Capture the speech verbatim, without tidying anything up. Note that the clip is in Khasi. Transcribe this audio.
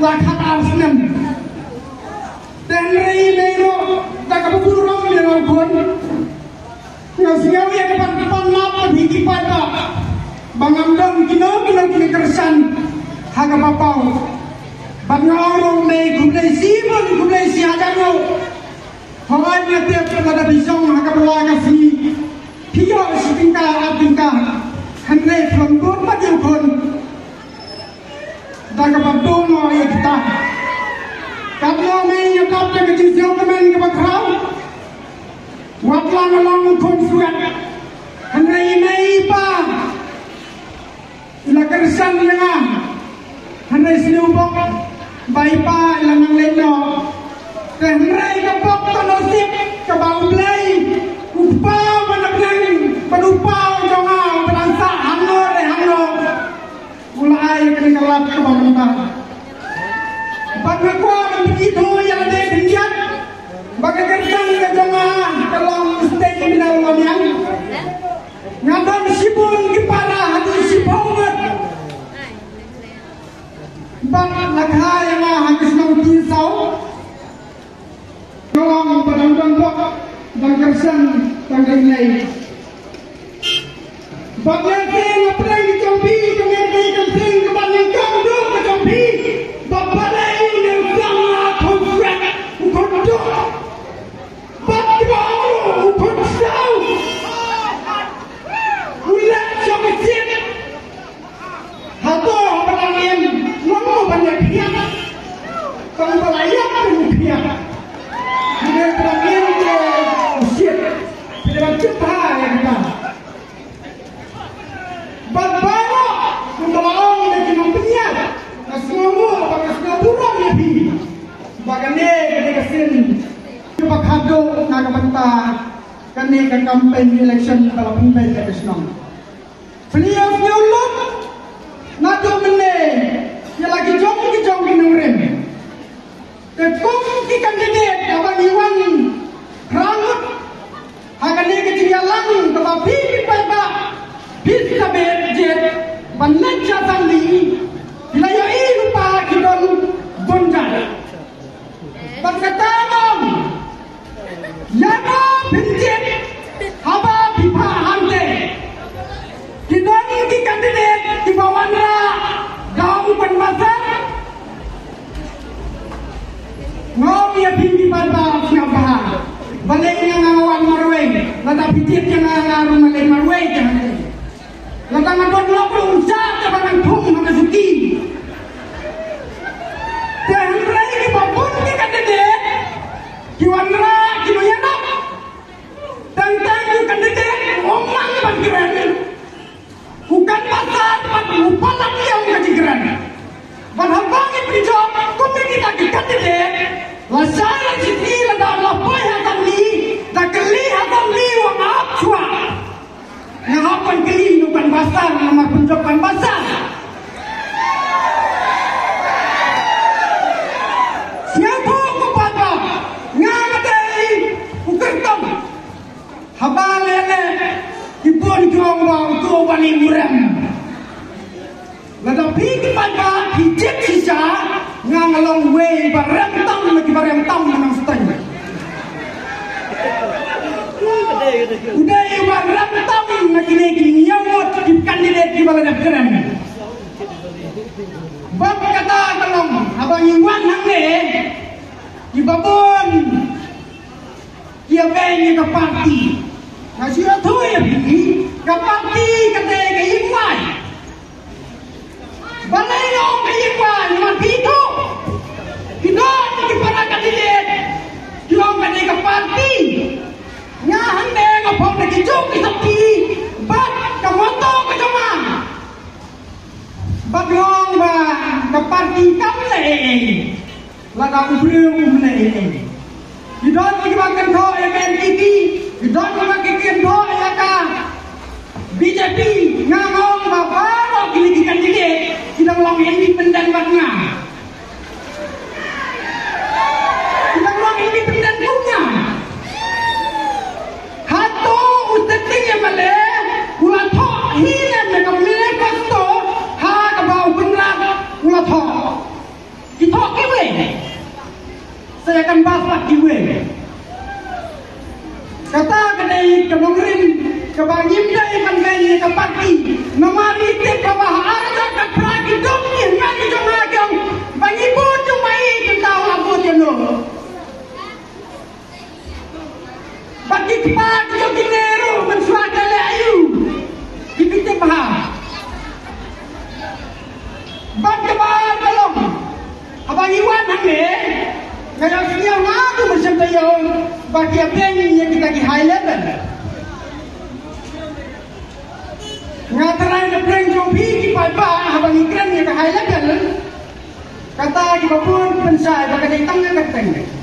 La khatar snem. Te hynrei ïa me ruh da kaba burom ïa u khun. Nga sngew ïa ka ban pan map ka phi ki paidbah ba ngam don kino kino kine kyrshan ha kaba paw. Bad nga ong ruh me khublei shibun, khublei shihajar ruh. Hooid nga tip lada phi shong ha kaba la ka sngi phi ïoh shi tyngka ar tyngka. Hynrei phi ym bud pat ïa u khun. Da kaba dum noh ïa kita. Katno me ïa kap da ka jingsngewkmen kaba khraw. Wat la nga long u khun swet. Hynrei i mei i pa i la kyrshan ïa nga. Hynrei sniew bok ba i pa i la nang leit noh. Te hynrei ka bok ka nusip kaba U Blei u kpa ba na bneng bad u pa u jong nga uba dang sah hangno re hangno. U la ai kane ka lad kaba mynta. Bad nga kwah ban pyni ïa lade khyndiat ba ka kyrteng ka jong nga ka long State Criminal Union. Nga don shibun ki para haduh shiphew ngut. Bad la kha ïa nga ha ka shnong Tynsaw. Nga ong ba dang don bok, dang kyrshan, dang dang lei. Bad lehse nga pyrshang ki jong phi, ka mei ka seng kaba nyngkong duh ka jong phi. Ba balei u nongpynim la khun swet, u khun duh. Bad kiba ong u khun saw. U leh shong sien. Hato haba dang im long mo ban ïa phiat? Tang ba la ïap ban ïa phiat. Hynrei haba dang im te u shit. Phi dei ban tip bha ïa kata. Bad baroh kumba la ong ïa ki nongpynïaid, nga sngewnguh bad nga sngewburom ïa phi. Ba kane ka dei ka sien kaba khatduh na ka bynta kane ka campaign election ba la pynbeit ha ka shnong. Phi ïohsngew lut naduh mynne ïa la ki jong ki jong ki nongrim. Te kum ki candidate haba ngi wan phra ngut ha kane ka jingïalang kaba phi ki paidbah phi sa beh jied ban leit sha assembly, phi la ïohi lypa ki don bun jait. Bad kata long ïa ka pynjied haba phi phah hangtei. Ki don ki candidate kiba wanrah da u Pynbasar. Nga ong ïa phi ki paidbah sngap bha. Balei nga nga wan marwei, lada phi jied ïa nga nga ruh nga leit marwei te hangtei. Lada nga don lok ruh u jat kaba nang thung ha ka suki. Te hynrei kiba bun ki candidate ki wanrah ki nongïalam. Tang tang u candidate um nang ban kren. U Pynbasar pat u palat ïa u ka jingkren. Bad haba ngi pynjop kum kita ki candidate, lashai lashisngi lada la poi ha assembly, da kylli ha assembly u ap shuwa. Nga hap ban kylli ïa u Pynbasar namar pynjop Pynbasar. Sngewthuh ko paidbah, nga nga dei u kyrtong. Haba leh leh ki bun ki ong ba uto uba ngi murem. Lada phi ki paidbah phi jied shisha, nga nga long uwei ba rem tam na kiba rem tam na Nongstoiñ. U dei uba rem tam na kine ki hynñiew ngut ki candidate kiba la dep kren. Bad kata ka long haba ngi wan hangne kiba bun ki ïa beiñ ïa ka party. Nga shu ïathuh ïa phi, ka party ka dei ka ïingwai. Balei nga ong ka ïingwai? Namar phi ithuh, ki don ki para candidate ki ong ka dei ka party. Nga hangne nga phong da ki juk ki sopti bad ka motto ka jong nga. Bad nga ong ba ka party kam leh ei ei lada u briew um leh ei ei. Ki don kiba kynthoh ïa ka N P P, ki don kiba kynthoh ïa ka B J P. Nga ong ba baroh kine ki candidate ki dang long independent bad nga. Ki dang long independent kum nga. Hato u sitting M L A u la thoh hi ne em na ka manifesto ha kaba u Conrad u la thoh? Ki Kaba ngim dei ban beiñ ïa ka party namar ngi tip ba ha ar hajar khatphra ki dum ki hynmen ki jong nga ki ong ba ngi bud jong ba i, kumta u la bud ïa no. Bad ki kpa ki jong kine ruh mynshuwa ka leh aïu, ki tip bha. Bad kaba ar ka long, haba ngi wan hangne, nga ïohsngew naduh mynshem taïew ba ki ïa beiñ ïa kita ki high level. Nga tharai na pdeng jong phi ki paidbah, haba ngi kren ïa ka high level, kata kiba bun pynshai ba ka dei tang ka kyrteng.